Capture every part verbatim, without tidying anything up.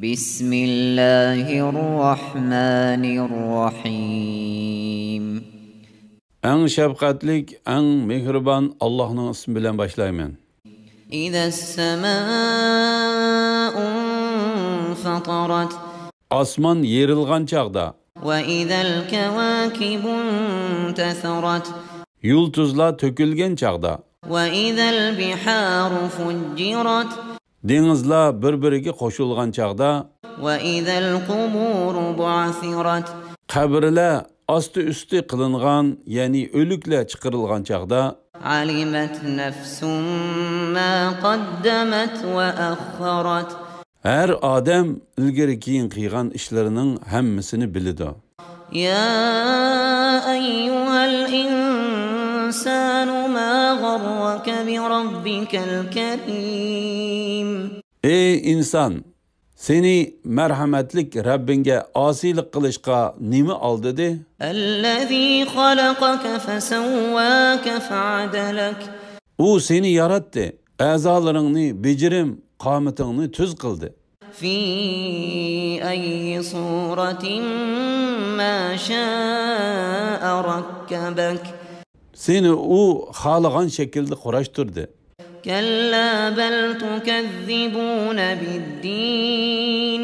بسم الله الرحمن الرحيم. ئەڭ شەپقەتلىك، ئەڭ مېھرىبان ئاللاھنىڭ ئىسمى بىلەن باشلايمەن. إذا السماء انفطرت. ئاسمان يېرىلغان چاغدا. وإذا الكواكب انتثرت. يۇلتۇزلار تۆكۈلگەن چاغدا. وإذا البحار فجرت. دېڭىزلار بىر-بىرىگە قوشۇلغان چاغدا. وإذا القبور بعثرت. قەبرىلەر ئاستى-ئۈستى قىلىنغان، يەنى ئۆلۈكلەر چىقىرىلغان چاغدا. علمت نفس ما قدمت وأخرت. ھەر ئادەم ئىلگىرى-كېيىن قىلغان ئىشلىرىنىڭ ھەممىسىنى بىلىدۇ. يا أيها الإنسان ما غرك بربك الكريم. ئەي ئىنسان، سېنى مەرھەمەتلىك رەببىڭگە ئاسىيلىق قىلىشقا نېمە ئالدىدى؟ الذي خلقك فسواك فعدلك. ئۇ سېنى ياراتتى، ئەزالىرىڭنى بېجىرىم، قامىتىڭنى تۈز قىلدى. في أي صورة ما شاء ركبك. سېنى ئۇ خالىغان شەكىلدە قۇراشتۇردى. كلا بل تكذبون بالدين.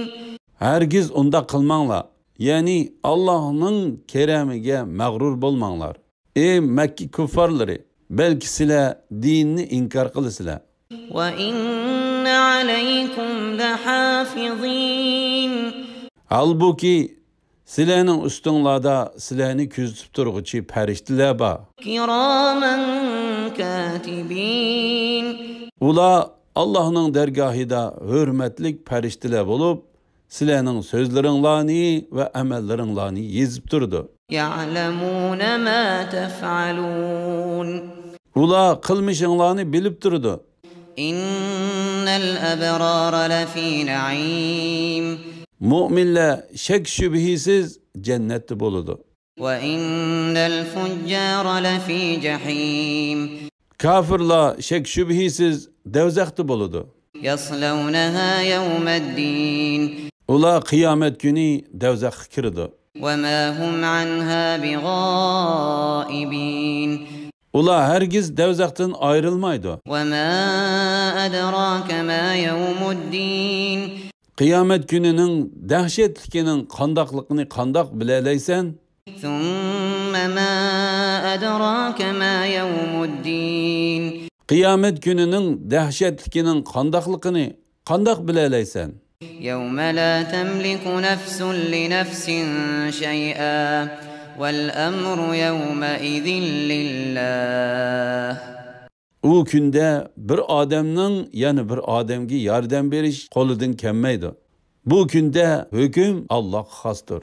ھەرگىز ئۇنداق قىلماڭلار، يەنى ئاللاھنىڭ كېرەمىگە مەغرۇر بولماڭلار. ئەي مەككە كۇففارلىرى، بەلكى سىلەر دىننى ئىنكار قىلىسىلەر. وإن عليكم لحافظين. ھالبۇكى، سىلەرنىڭ ئۈستۈڭلاردا سىلەرنى كۆزىتىپ تۇرغۇچى پەرىشتىلەر بار. كراما كاتبين. ئۇلار ئاللاھنىڭ دەرگاھىدا ھۆرمەتلىك پەرىشتىلەر بولۇپ، سىلەرنىڭ سۆزلىرىڭلارنى ۋە ئەمەللىرىڭلارنى يېزىپ تۇرىدۇ. يعلمون ما تفعلون. ئۇلار قىلمىشىڭلارنى بىلىپ تۇرىدۇ. إن الأبرار لفي نعيم. مۆمىنلەر شەك-شۈبھىسىز جەننەتتە بولىدۇ. وإن الفجار لفي جحيم. كاپىرلار شەك-شۈبھىسىز دوزاختا بولىدۇ. يصلونها يوم الدين. ئۇلار قىيامەت كۈنى دوزاخقا كىرىدۇ. وما هم عنها بغائبين. ئۇلار ھەرگىز دوزاختىن ئايرىلمايدۇ. وما أدراك ما يوم الدين. قىيامەت كۈنىنىڭ دەھشەتلىكىنىڭ قانداقلىقىنى قانداق بىلەلەيسەن؟ ثم ما أدراك ما يوم الدين. قىيامەت كۈنىنىڭ دەھشەتلىكىنىڭ قانداقلىقىنى قانداق بىلەلەيسەن؟ يوم لا تملك نفس لنفس شيئا والأمر يومئذ لله. ئۇ كۈندە بىر ئادەمنىڭ يەنە بىر ئادەمگە ياردەم بېرىش قولىدىن كەلمەيدۇ. بۇ كۈندە ھۆكۈم ئاللاھقا خاستۇر.